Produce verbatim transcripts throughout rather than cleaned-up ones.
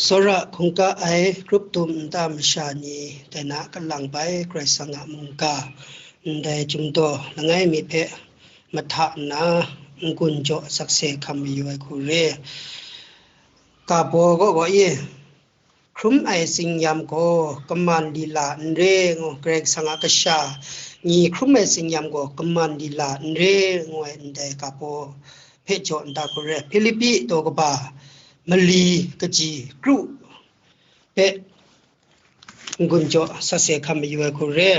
Tsawra hkungga ai grup tum nta masha ni, dai na kalang bai Karai Kasang a mungga, ndai chyum daw langai mi hpe mahta nna n-gun jaw sakse hkam mayu ai hku re. Ka baw gaw gaw e, hkrum ai tsin-yam gaw kaman lila n re ngu, Karai Kasang a kasha ni hkrum ai tsin-yam gaw kaman lila n re ngu ai ndai ka baw hpe jaw nta hku re. Hpilipi daw kaba mali kaji kru hpe n-gun jaw sakse hkam mayu ai hku re.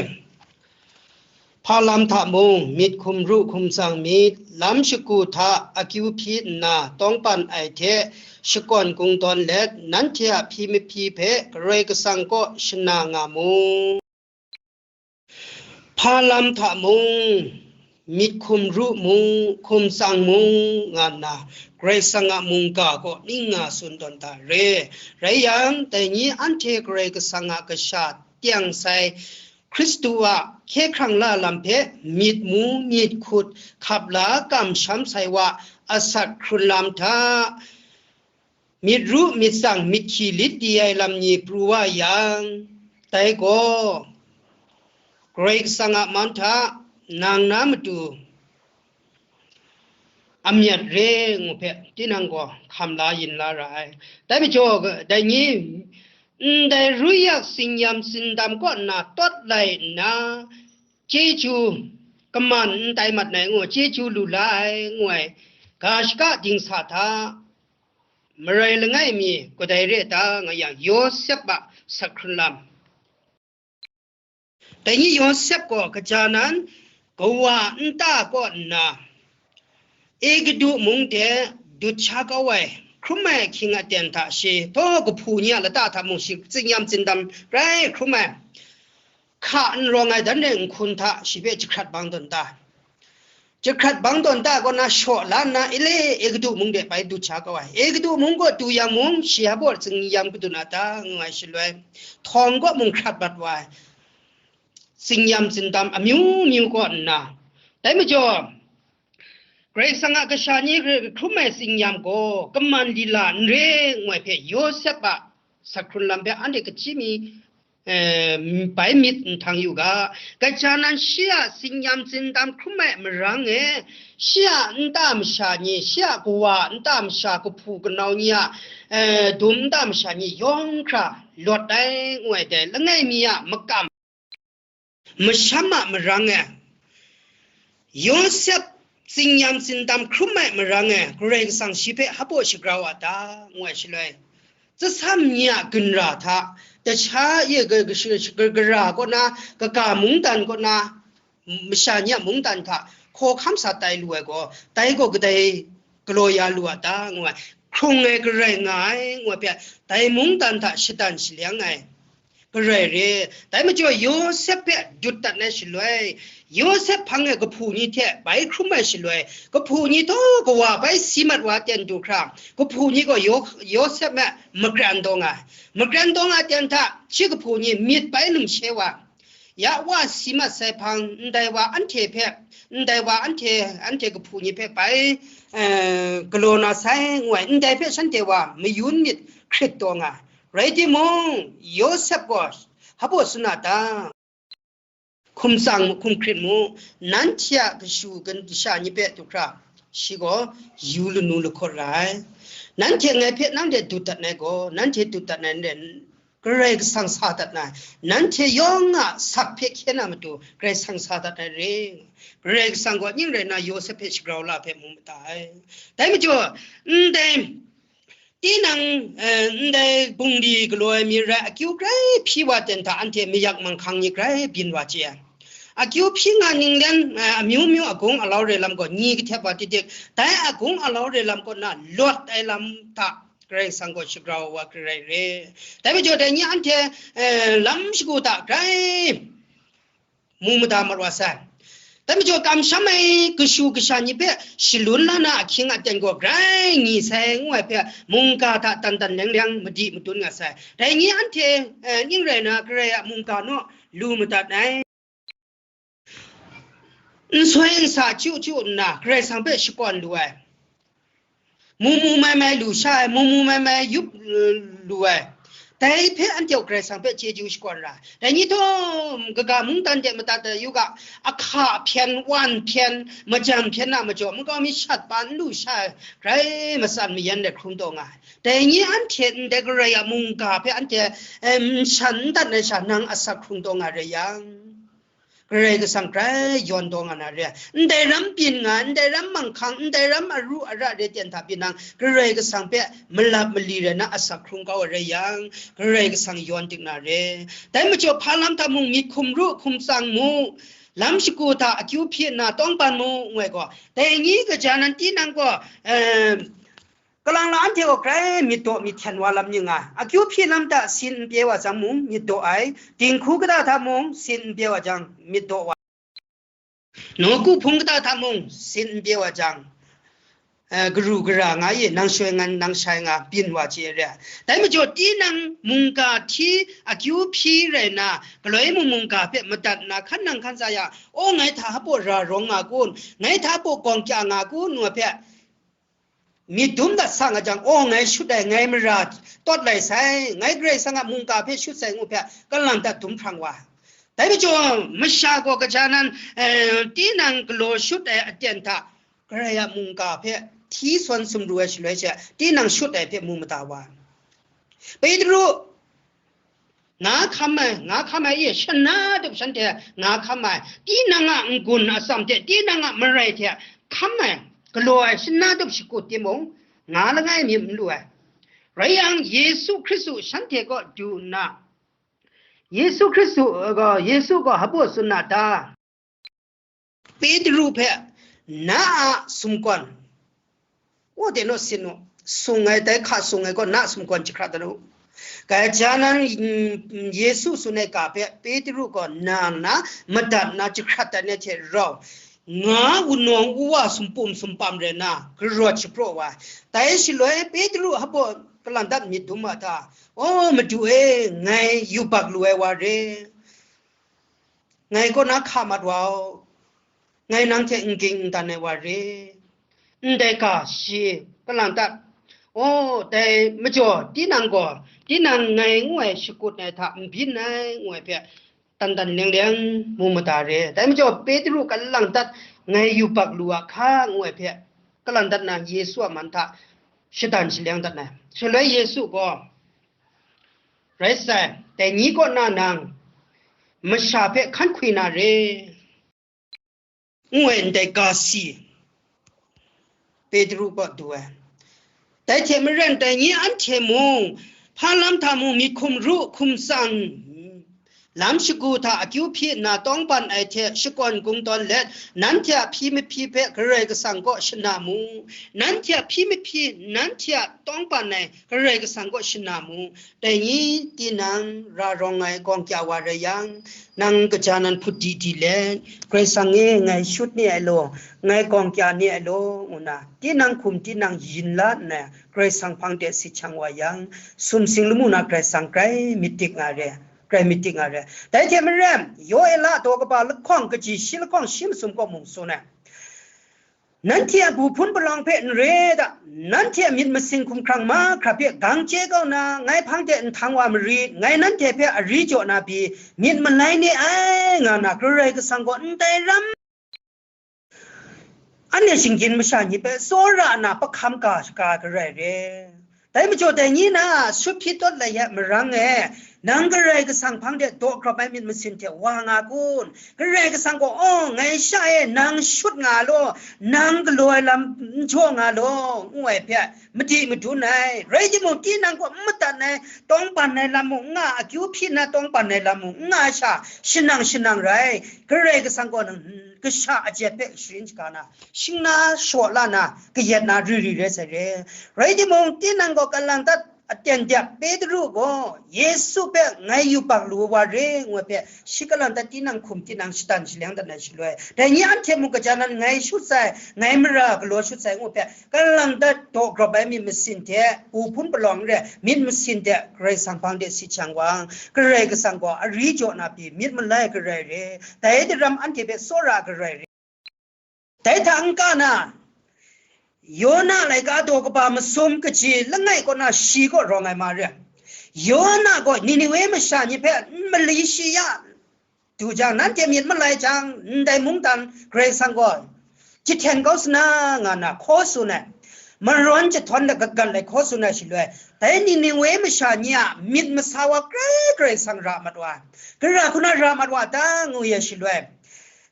Hpa lam hta mung, myit hkum ru hkum tsang myit, lam shagu hta akyu hpyi nna tawngpan ai hte shakawn kungdawn let, nanhte a hpyi mahpyi hpe Karai Kasang kaw shana nga mu. Hpa lam hta mung, myit hkum ru mung, hkum tsang mung, nga nna, Karai Kasang a mungga kaw ning nga tsun tawn da re. Rai yang, dai ni anhte Karai Kasang a kasha teng sai, Hkristu a hkye hkrang la lam hpe myit mu, myit hkut, hkap la, kamsham sai wa, asak hkrun lam hta, myit ru, myit tsang, myit hkyi lit di ai lam ni pru wa yang, dai gaw Karai Kasang a man hta nang na matu amyat re ngu hpe tinang gaw hkam la yin la ra ai. Dai majaw, dai ni ndai ruyak tsin-yam tsindam kaw nna tawt lai nna, chyeju kaman n tai mat ai ngu, chyeju lu la ai ngu ai, ga shaka dingsa hta marai langai mi kadai re ta nga yang, Yawsep a sak hkrun lam. Dai ni Yawsep gaw kaja nan kawa nta kaw nna, Egutu mung de dut sha kau ai, hkrum ai ahkying aten hta shi, taw kahpu ni a lata hta mung shi, tsin-yam tsindam rai hkrum ai, hka n rawng ai dan re nhkun hta shi hpe jahkrat bang tawn ta. Jahkrat bang tawn ta kaw na shaw la nna, ele, Egutu mung de bai dut sha kau ai. Egutu mung kaw du yang mung, shi hpa baw tsin-yam kadun a ta, ngu ai shaloi, htawng kaw mung hkrat mat wa ai, tsin-yam tsindam amyu myu kaw nna, dai majaw, Karai Kasang a kasha ni hkrum ai tsin-yam gaw kaman lila n re, ngu ai hpe Yawsep a sak hkrun lam hpe anhte kaji mi, eh, bai myit n htang yu ga, kaja nan shi a tsin-yam tsindam hkrum ai marang e, shi a nta masha ni, shi a kawa nta masha kahpu kanau ni a, eh, dum nta masha ni yawng hkra lawt ai, ngu ai dai langai mi a makam masham a marang e, Yawsep tsin-yam tsindam hkrum ai marang e, Karai Kasang shi hpe hpa baw shagrau a ta, ngu ai shaloi, tsasam ni a ginra hta, tasha e ga-, ga-, ga-, gara kaw na, kaga mungdan kaw na, masha ni a mungdan hta hkawhkam sa tai lu ai gaw, dai gaw kadai galaw ya lu a ta, ngu ai, hkrung ai garai nga ai, ngu ai hpe, dai mungdan hta shadan shalyang ai garai re. Dai majaw Yawsep hpe dut dat ai shaloi, Yawsep hpang e kahpu ni hte bai hkrum ai shaloi, kahpu ni taw kawa bai si mat wa ten du hkra, kahpu ni gaw Yaw-, Yawsep me makran dawng ai. Makran dawng ai ten hta, shi kahpu ni myit bai numshe wa, ya wa si mat sai hpang, ndai wa anhte hpe, ndai wa anhte, anhte kahpu ni hpe bai, eh, galaw na sai, ngu ai, ndai hpe shanhte wa mayun myit hkrit taw nga. Rai timung, Yawsep gaw hpa baw tsun a ta? Hkum tsang mu, hkum hkrit mu, nanhte a kashu kasha ni hpe du hkra, shi gaw yu lanu lahkawt ra ai. Nanhte ngai hpe nang de dut dat ai gaw, nanhte dut dat ai n rai, Karai Kasang sa dat na, nanhte yawng a asak hpe hkyen na matu Karai Kasang sa dat ai re. Karai Kasang gaw ning rai nna Yawsep hpe shagrau la hpe mu mada ai. Dai majaw, ndai, tinang, eh, ndai bungli galaw ai mi rai, akyu grai hpyi wa ten hta, anhte mayak manghkang ni grai byin wa chye ai. Akyu hpyi nga ninglen, eh, amyu myu agung alau re lam gaw ni kahtep wa dik dik, dai agung alau re lam kaw na lawt ai lam hta, Karai Kasang gaw shagrau wa garai re. Dai majaw dai ni anhte, eh, lam shagu hta grai mu mada mat wa sai. Dai majaw kamsham ai kashu kasha ni hpe shalun la na ahkying aten gaw grai ngyi sai, ngu ai hpe mungga hta dan dan leng leng madi madun nga sai. Dai ni anhte, eh, ning rai na, Karai a mungga naw lu madat ai. Nsoi nsa chyu chyu nna Karai Kasang hpe shakawn lu ai. mu mu mai mai lu sha ai, mu mu mai mai yup, eh, lu ai. Dai hpe anhte Karai Kasang hpe chyeju shakawn ra ai. Dai ni htaw, kaga mungdan de madat ai yu ga, ahka hpyen, wan hpyen, majan hpyen a majaw, makau mi shat pa n lu sha ai, grai matsan mayan let hkrung taw nga ai. Dai ni anhte ndai Karai a mungga hpe anhte, eh, n shan n dat ai sha, nang asak hkrung taw nga rai yang, Karai Kasang grai yawn taw nga na re ai. Ndai ram byin nga, ndai ram manghkang, ndai ram aru ara re ten hta byin nang, Karai Kasang hpe malap mali rai na asak hkrung kau ai rai yang, Karai Kasang yawn dik na re. Dai majaw, hpa lam hta mung myit hkum ru, hkum tsang mu, lam shagu hta akyu hpyi nna tawngban mu, ngu ai gaw, dai ni kaja nan tinang gaw, eh, Kalang la anhte gaw grai myit daw myit hten wa lam ning nga ai. Akyu hpyi lam hta sin n pye wa jang mung, myit daw ai. Dinghku kata hta mung, sin n pye wa jang, myit daw wa. Nawku hpung kata hta mung, sin n pye wa jang, eh, garu gara nga ye, nang shoi ngan, nang shai nga, byin wa chye re ai. Dai majaw, tinang mungga hti akyu hpyi rai na, galoi mung mungga hpe madat na, hkan nang hkan tsa ya, "O, ngai hta hpaw ra rawng nga kun, ngai hta hpaw gawng kya nga kun," ngu ai hpe, myit dum dat sa nga jang, "O, ngai shut ai, ngai mara tawt lai sai, ngai Karai Kasang a mungga hpe shut sai," ngu hpe, kalang dat dum hprang wa ai. Dai majaw, masha gaw kaja nan, eh, tinang galaw shut ai aten hta, Karai a mungga hpe hti sawn sumru ai shaloi she, tinang shut ai hpe mu mada wa ai. Petru, nga hkam ai, nga hkam ai, e, shana dup shanhte nga hkam ai, tinang a n-gun atsam hte, tinang a marai hte hkam ai, galaw ai, shana dup shakut timung, nga langai mi n lu ai. Rai yang, Yesu Hkristu shanhte kaw du nna, Yesu Hkristu, uh, gaw, Yesu gaw hpaw tsun na ta? Petru hpe, "Na a sumgawn, wa de naw sin u, sung ai, dai hka sung ai gaw na a sumgawn jahkrat dat u." Gaja nan, mm, Yesu tsun ai ga hpe Petru gaw na nna madat na jahkrat dat ai hte rau, nga wunawng wuwa sumpum sumpam rai nna, karawt shapraw wa ai. Dai shaloi Petru hpaw kalang dat myit dum wa hta, "O Madu e, ngai yubak lu ai wa re. Ngai kaw na hka mat wa u, ngai nang hte n ging n dan ai wa re." Ndai ga shi kalang dat, "O, dai majaw, tinang gaw, tinang ngai ngu ai shakut ai hta n byin ai," ngu ai hpe, dan dan leng leng mu mada re. Dai majaw, Petru kalang dat, "Ngai yubak lu a hka," ngu ai hpe, kalang dat na Yesu a man hta shadan shaleng dat ai. Shaloi Yesu gaw, "Rai sai, dai ni kaw na nang masha hpe hkan hkwi na re," ngu ai ndai ga si Petru kaw du ai. Dai hte maren, dai ni anhte mung, hpa lam hta mung myit hkum ru, hkum tsang, lam shagu hta akyu hpyi nna tawngban ai hte shakawn kungdawn let, nanhte a hpyi mahpyi hpe Karai Kasang kaw shana mu. Nanhte a hpyi mahpyi, nanhte a tawngban ai Karai Kasang kaw shana mu. Dai ni tinang ra rawng ai gawng kya wa rai yang, nang kaja nan hput di di let, "Karai Kasang e, ngai shut ni ai law, ngai gawng kya ni ai law," ngu na, tinang hkum tinang yin la nna, Karai Kasang hpang de sit shang wa yang, sumsing lamu na Karai Kasang grai myit dik nga re, grai myit dik nga re. Dai hte maren, Yoela daw kaba lahkawng kaji shi lahkawng shi masum kaw mung tsun ai. "Nanhte a bu hpun palawng hpe n re da, nanhte a myit masin hkumhkrang mahkra hpe gang chye kau na, ngai hpang de nhtang wa marit, ngai nanhte hpe ari jaw na pyi, myit malai ni ai," nga na Karai Kasang gaw ndai ram, anhte shinggyim masha ni hpe tsawra na pahkam ga shaga garai re. Dai majaw dai ni na, sut hpyi tawt lai ai marang e, nang Karai Kasang hpang de daw grap ai myit masin hte wa nga kun? Karai Kasang gaw, "O, ngai sha e, nang shut nga law, nang galaw ai lam n jaw nga law," ngu ai hpe, madi madun ai. Rai timung, tinang kaw n madat ai, tawngban ai lam mung n nga, akyu hpyi na tawngban ai lam mung n nga ai sha, shanang shanang rai. Karai Kasang gaw nang, kasha ajet hpe sharin shaga na, shing na, shaw la na, kayat na, ri ri rai sai re. Rai timung, tinang gaw kalang dat aten dep Petru gaw, Yesu hpe ngai yubak lu wa re, ngu ai hpe, shi kalang dat tinang hkum tinang shadan shaleng dat ai shaloi, dai ni anhte mung kaja nan ngai shut sai, ngai mara galaw shut sai, ngu ai hpe, kalang dat daw grap ai myit masin hte, bu hpun palawng re, myit masin hte, Karai Kasang hpang de sit shang wang, Karai Kasang gaw ari jaw na pyi, myit malai garai re, dai daram anhte hpe tsawra garai re. Dai hta n-ga na, Yona laika daw kaba masum kaji langai kaw na shi kaw rawng ai ma re. Yona gaw Niniwe masha ni hpe n mali shi ya du jang, nanhte myit malai jang, ndai mungdan Karai Kasang gaw jahten kau sa na nga na hkaw tsun ai, marawn jahtawn da kagan lai hkaw tsun ai shaloi, dai Niniwe masha ni a myit masa wa grai Karai Kasang ra mat wa ai. Gara hku na ra mat wa ta ngu ya shaloi,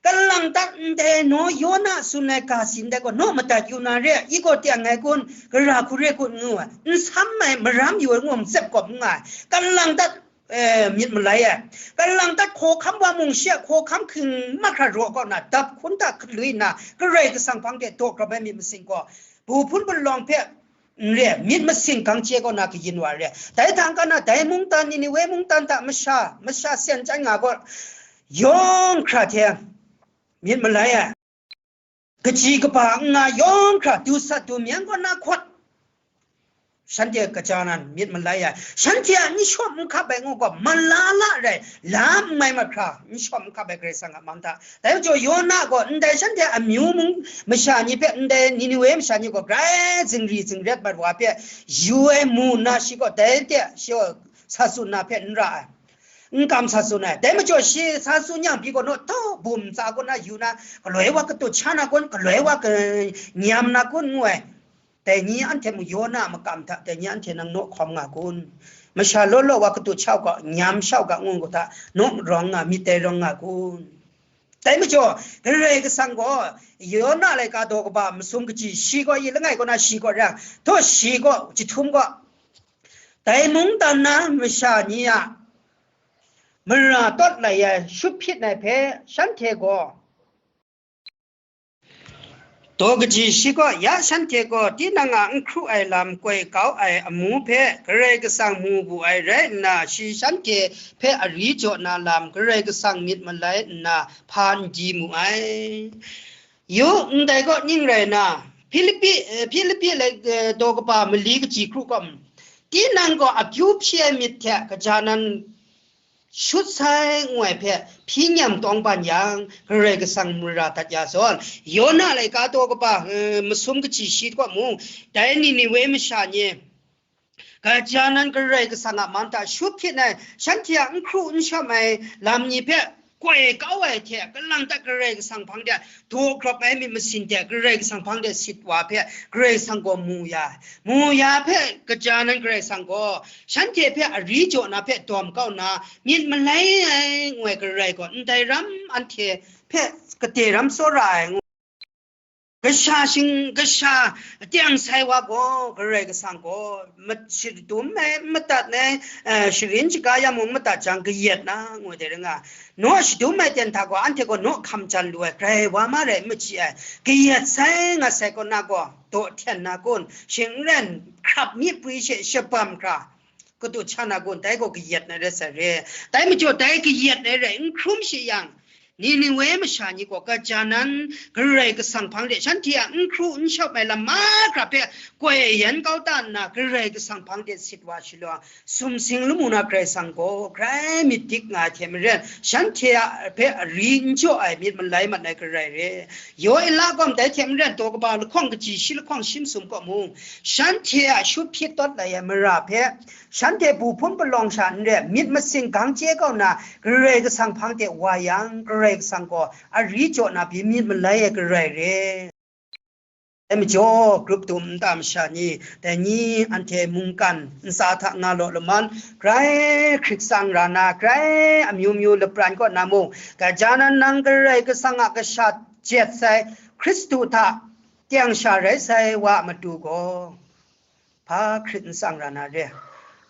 kalang tak ndai naw Yona tsun ai ga sin dai gaw naw madat yu na re, i gaw teng ai kun, gara hku re kun ngu ai, n sam ai, maram yu ai ngu ai, matsep kawp n nga ai, kalang tak, eh, myit malai ai, kalang tak hkawhkam wa mung shi a hkawhkam hking mahkra raw kaw na, dap hkun hta hkalui nna, Karai Kasang hpang de daw grap ai myit masin gaw, bu hpun palawng hpe n re, myit masin gang chye kaw na kayin wa re. Dai hta n-ga na, dai mungdan, Niniwe mungdan hta masha, masha sen chyai nga gaw, yawng hkra hte myit malai ai, kaji kaba n nga yawng hkra, du sat du myen kaw na hkawt, shanhte kaja nan myit malai ai, shanhte a n shawm n hkap ai ngu gaw, malala rai, la n mai mahkra, n shawm n hkap ai Karai Kasang a man hta. Dai majaw, Yona gaw ndai shanhte amyu mung masha ni hpe, ndai Niniwe masha ni gaw grai zingri zingret mat wa hpe yu ai mu nna, shi gaw dai hte shi gaw sa tsun na hpe n ra ai, n kam sa tsun ai. Dai majaw, shi sa tsun yang, pyi gaw naw taw bum tsa kaw na yu na, galoi wa katut sha na kun, galoi wa ka-, nyam na kun ngu ai. Dai ni anhte mung Yona a makam hta, dai ni anhte nang naw hkawm nga kun? Masha law law wa katut sha u ga, nyam sha u ga, ngu ga hta, naw rawng nga, myit dai rawng nga kun? Dai majaw, Karai Kasang gaw, Yona laika daw kaba masum kaji shi gaw, i langai kaw na shi gaw ra, htaw shi gaw, jahtum gaw, dai mungdan na masha ni a mara tawt lai ai shut hpyit ai hpe, shanhte gaw, daw kaji shi gaw, ya shanhte gaw tinang a n hkru ai lam koi kau ai amu hpe Karai Kasang mu wu ai rai nna, shi shanhte hpe ari jaw na lam Karai Kasang myit malai nna hpa n di mu ai. Yu, ndai kaw ning rai na, Hpilipi, eh, Hpilipi lai, eh, daw kaba mali kaji hkru gaw, tinang gaw akyu hpyi ai myit hte kaja nan shut sai ngu ai hpe hpyi nyam tawng ban yang, Karai Kasang mara dat ya zawn, Yona laika daw kaba, eh, masum kaji shi gaw mung, dai Niniwe masha ni, kaja nan Karai Kasang a man hta shut hpyit ai, shanhte a n hkru n sham ai lam ni hpe koi kau ai hte, kalang tak Karai Kasang hpang de daw grap ai myit masin de Karai Kasang hpang de sit wa hpe Karai Kasang gaw mu ya ai. Mu ya hpe kaja nan Karai Kasang gaw shanhte hpe ari jaw na hpe dawm kau nna, myit malai ai ngu ai Karai gaw ndai ram anhte hpe kade ram tsawra ai ngu. Kasha shing, kasha teng sai wa gaw, Karai Kasang gaw, ma-, shadum ai, madat ai, eh, sharin shaga ya mung madat jang, kayat na, ngu de ring a. Naw shadum ai ten hta gaw, anhte gaw naw hkam jan lu ai, grai wa ma rai n machyi ai, kayat sai nga sai kaw na gaw, daw hten na kun, shing n ren, hkrap myi pwi she shabam hkra, katut sha na kun, dai gaw kayat na rai sai re. Dai majaw, dai kayat ai rai n hkrum shi yang, Niniwe masha ni gaw kaja nan Karai Kasang hpang de shanhte a n hkru n sham ai lam mahkra hpe koi yan kau ta nna, Karai Kasang hpang de sit wa shalawng, sumsing lamu na Karai Kasang gaw grai myit dik nga ai hte maren, shanhte a hpe ari n jaw ai myit malai mat ai Karai re. Yaw-ila gaw dai hte maren, daw kaba lahkawng kaji shi lahkawng shi masum kaw mung, shanhte a shut hpyit tawt lai ai mara hpe, shanhte bu hpun palawng sha n re, myit masin gang chye kau na, Karai Kasang hpang de wa yang, Karai Kasang gaw ari jaw na pyi myit malai ai Karai re. Dai majaw, grup dum nta masha ni, dai ni anhte mungkan ntsa hta nga law laman, grai hkrit tsang ra na, grai amyu myu lapran kaw na mung, gaja nan nang Karai Kasang a kasha jet sai, Hkristu hta teng sha rai sai wa a matu gaw, hpa hkrit n tsang ra na re.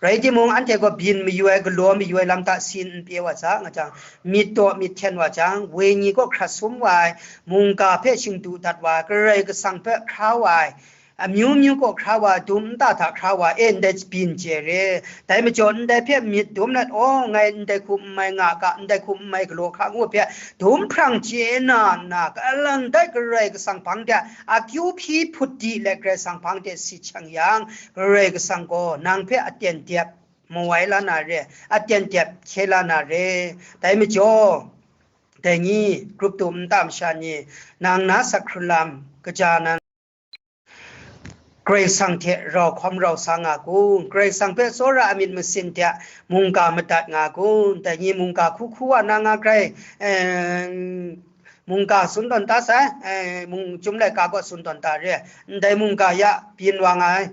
Rai timung, anhte gaw byin mayu ai, galaw mayu ai lam hta sin n pye wa sa nga jang, myit daw myit hten wa jang, wenyi kaw hkrat sum wa ai, mungga hpe shingdu dat wa ai, Karai Kasang hpe hkra wa ai, amyu myu kaw hkra wa ai, dum nta hta hkra wa ai, e ndai byin chye re. Dai majaw, ndai hpe myit dum let, aw, ngai ndai hku n mai nga ga, ndai hku n mai galaw hka ngu hpe, dum hprang chye na nna, kalang dai Karai Kasang hpang de akyu hpyi hput di let Karai Kasang hpang de sit shang yang, Karai Kasang gaw nang hpe aten dep mawai la na re, aten dep hkye la na re. Dai majaw, dai ni, grup dum nta masha ni, nang na sak hkrun lam kaja nan, Karai Kasang hte rau hkawm rau sa nga kun, Karai Kasang hpe tsawra ai myit masin hte mungga madat nga kun, dai ni mungga hku hku wa na nga grai, eh, mungga tsun tawn ta sai, eh, mung, Chyum laika gaw tsun tawn ta re, ndai mungga ya byin wa nga ai,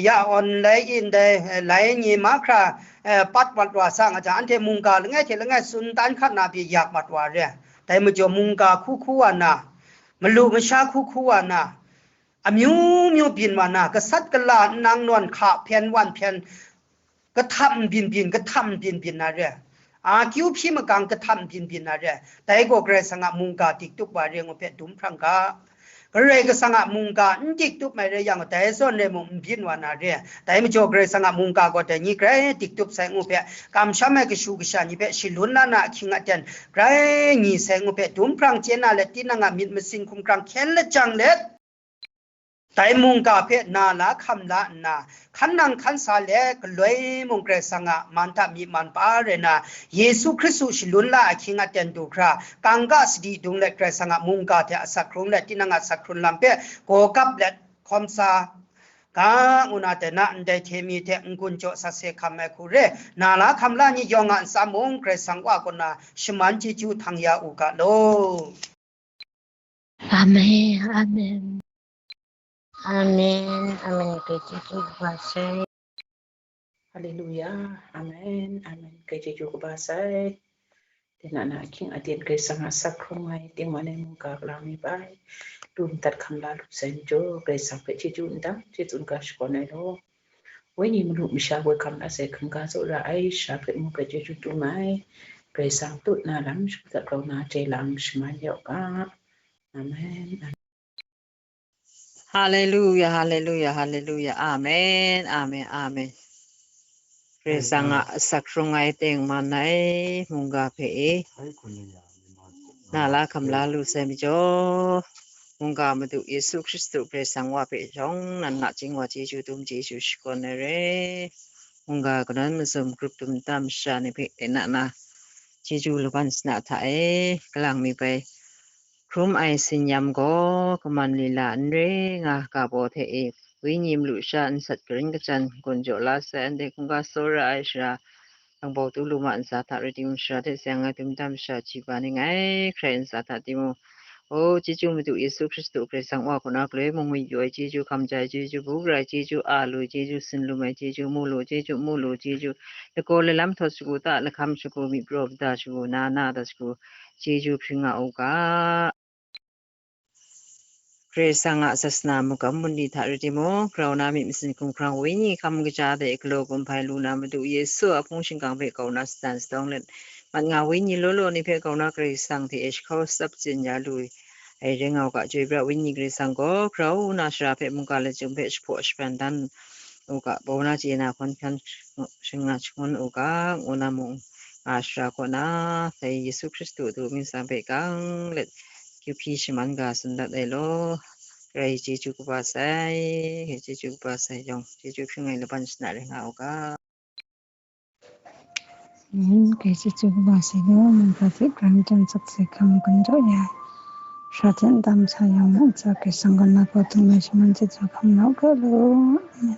ya awn lai i ndai, eh, lai ni mahkra, eh, pat wat wa sa nga jang, anhte mungga langai hte langai tsun tan hkat na pyi yak mat wa re. Dai majaw mungga hku hku wa na, malu masha hku hku wa na, amyu myu byin wa na, gasat gala, nang nawn hka hpyen wan hpyen, kahtam byin byin, kahtam byin byin na re. Akyu hpyi makang kahtam byin byin na re. Dai gaw Karai Kasang a mungga dik tup wa re ngu hpe dum hprang ga. Karai Kasang a mungga n dik tup mai re yang, dai zawn re mung n byin wa na re. Dai majaw Karai Kasang a mungga gaw dai ni grai dik tup sai ngu hpe, kamsham ai kashu kasha ni hpe shalun la na ahkying aten grai ni sai ngu hpe dum hprang chye na let, tinang a myit masin hkumhkrang hkyen lajang let, dai mungga hpe na la hkam la nna, hkan nang hkan sa let, galoi mung Karai Kasang a man hta myi man pa rai na, Yesu Hkristu shalun la ahkying aten du hkra, kangka sadi dung let, Karai Kasang a mungga hte asak hkrung let, tinang a asak hkrun lam hpe gaw kap let hkawm sa ga, ngu na dai na, ndai hte mi hte n-gun jaw sat se hkam ai hku re, na la hkam la ni yawng a ntsa mung, Karai Kasang Wa kaw na shaman chyeju htang ya u ga law. Amen, amen. Amen, amen. Kaichyeju kaba sai. Haleluya, amen, amen. Kaichyeju kaba sai. Tinang na ahkying aten Karai Kasang a asak hkrung ai, tingwan ai mungga galang mi bai, lu madat hkam la lu sai majaw, Karai Kasang hpe chyeju ndang, chyeju n-ga shakawn ai law. Wenyi malu masha woi hkam la sai hkungga tsawra ai sha hpe mung hpe chyeju dum ai. Karai Kasang tut na lam shagu dat grau na jai lang shaman yau ga. Amen. Haleluya, haleluya, haleluya. Amen, amen, amen. Karai Kasang a asak hkrung ai tengman ai mungga hpe e, na la hkam la lu sai majaw, mungga Madu Yesu Hkristu Karai Kasang Wa hpe jawng nan nachying wa chyeju dum chyeju shakawn ai re. Mungga kanan mazum grup dum nta masha ni hpe e na na chyeju laban sana hta e, galang mi bai hkrum ai tsin-yam gaw kaman lila n re nga ga baw hte e, wenyi malu sha nsat karin kachyan gun jaw la sai, anhte hkungga tsawra ai sara, langbau tu lu ma ntsa hta rai timung, sara hte sayang ai dum nta masha chyi ba ning ai hkrai ntsa hta timung, O chyeju Madu Yesu Hkristu Karai Kasang Wa kaw na galoi mung mayu ai chyeju, hkam ja ai chyeju, bu gara ai chyeju, a lu ai chyeju, sin lum ai chyeju, mu lu ai chyeju, mu lu ai chyeju, lagaw lalam htawt shagu ta, lahkam shagu, myi praw mada shagu, na na dat shagu, chyeju hpring nga u ga. Karai Kasang a sasana magam bungli hta rai timung, grau na myit masin hkumhkrang wenyi hkam kaja de galaw gun hpai lu na Madu Yesu a hpung shingkang hpe kau na satan sadawng let, mat nga wenyi law law ni hpe kau na Karai Kasang hte e jahkau tsap tsin ya lu ai rai nga u ga, chyoi pra wenyi Karai Kasang gaw grau na sara hpe mungga lachyum hpe jahpaw jahpran dan u ga, bau na chye na hkawn hkan shangun u ga, ngu na mung, a sara kaw na, dai Yesu Hkristu du myit hpe gang let, kyu hpyi shaman ga tsun dat ai law. Karai chyeju kaba sai, karai chyeju kaba sai yawng, chyeju hpring ai laban shana rai nga u ga. Amen. Karai chyeju kaba sai law, nang hpa hte grau na jan sakse hkam gun jaw ya ai, sara hte nta masha yawng a ntsa Karai Kasang gaw na hpaw dung na shaman chyeju hkam la u ga law. Amen.